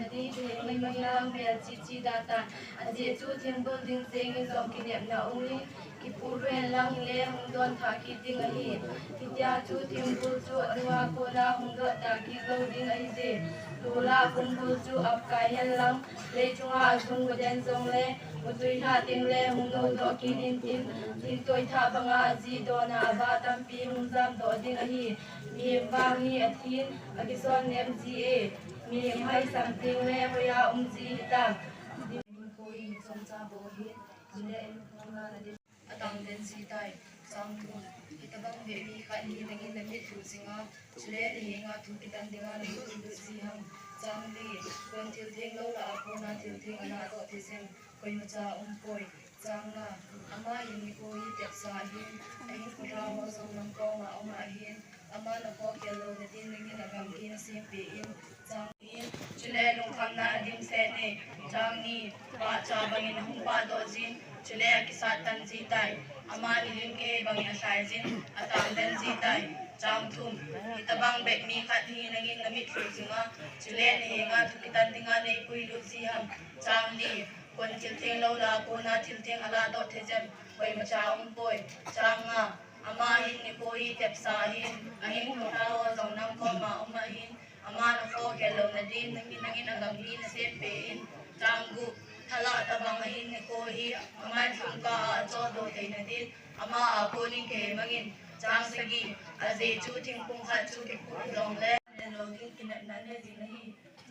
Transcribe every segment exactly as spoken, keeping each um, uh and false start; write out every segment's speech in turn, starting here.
Ni thei ni mailang mel chi chi da tan. Ajeh chu thingbul ding jeng in jong kinepna um in, kipuilut hen lang hile hung don thah kit ding ahi. Hitia chu thingbul chu adunga kona hung dot thah kit lou ding ahi je. Tula kumbul chu ap kai hen lang, lei chunga asung guden jong le, mutui lha teng le hung no doh kit in tin, thingtoi thah banga ajih dona aba tampi hung jam doh ding ahi. Mihem vang hi athin, akison nem ji e. Mihem haisam teng le hoiya um ji hitam. Dim ko in chomcha bou ahin, chule in khona na dim. Atang den ji tai, chang thum. Hitabang bep mi khat hi nangin namit lhuh jinga, chule nahenga thu kitan dinga neipuilut ji ham. Chang li, kon thil theng lou lah a kona thil theng alah doh thei jem, koimacha um poi. Chang nga, ama hin nikho hi tepsa ahin, ahinkho lha ho jong nang koma um ahin, ama nakho khel louna din nangin agam hi nasem peh in. Chang ni, chule lungkhamna adim seh e. Chang ni, pahcha bangin ahung pah doh jin, chule akisat tan ji tai. Ama nilim kihei bangin alhai jin, atang den ji tai. Chang thum, hitabang bep mi khat hi nangin namit lhuh jinga, chule nahenga thu kitan dinga neipuilut ji ham. Chang li, kon thil theng lou lah a kona thil theng alah doh thei jem, koimacha um poi. Chang nga, ama hin nikho hi tepsa ahin, ahinkho lha ho jong nang koma um ahin, ama nakho khel louna din nangin, nangin agam hi nasem peh in. Chang gup, thalah tabang ahin nikho hi, aman lhumkah a achol doh theina din, ama a konin kihei mangin. Chang sagi, ajeh chu thingphung khat chu kiput jong le, lou ding kinepna nei jing ahi.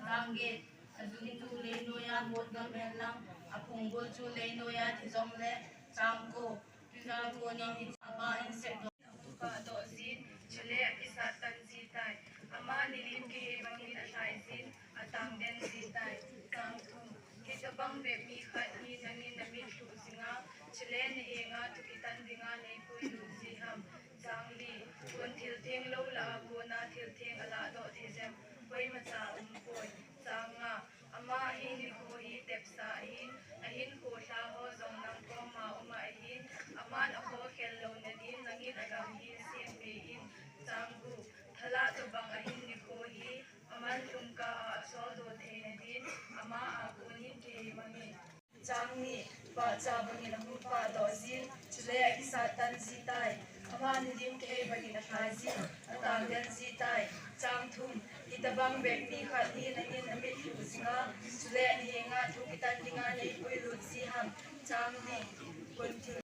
Chang get, ajung chu lei noiya mot gam hen lang, aphung bul chu lei noiya thi jong le. Chang ko, tuijan konin hiche ama in sep doh. Ahung pah doh jin, chule akisat tan ji tai. Ama nilim kihei bangin alhai jin, atang den ji tai. Chang thum, hitabang bep mi khat hi nangin namit lhuh jinga, chule nahenga thu kitan dinga neipuilut ji ham. Chang li, kon thil theng lou lah a kona thil theng alah doh thei jem, koimacha um poi. Chang nga, ama hin nikho hi tepsa ahin, ahinkho lha ho jong nang koma um ahin, aman akho khel louna din nangin agam hi nasem peh in. Chang gup, thalah tabang ahin nikho hi, aman lhumkah a achol doh theina din, ama a konin kihei mangin. Chang ni, pahcha bangin ahung pah doh jin, chule akisat tan ji tai. Ama nilim kihei bangin alhai jin, atang den ji tai. Chang thum, hitabang bep mi khat hi nangin namit lhuh jinga, chule nahenga thu kitan dinga neipuilut ji ham. Chang li, kon thil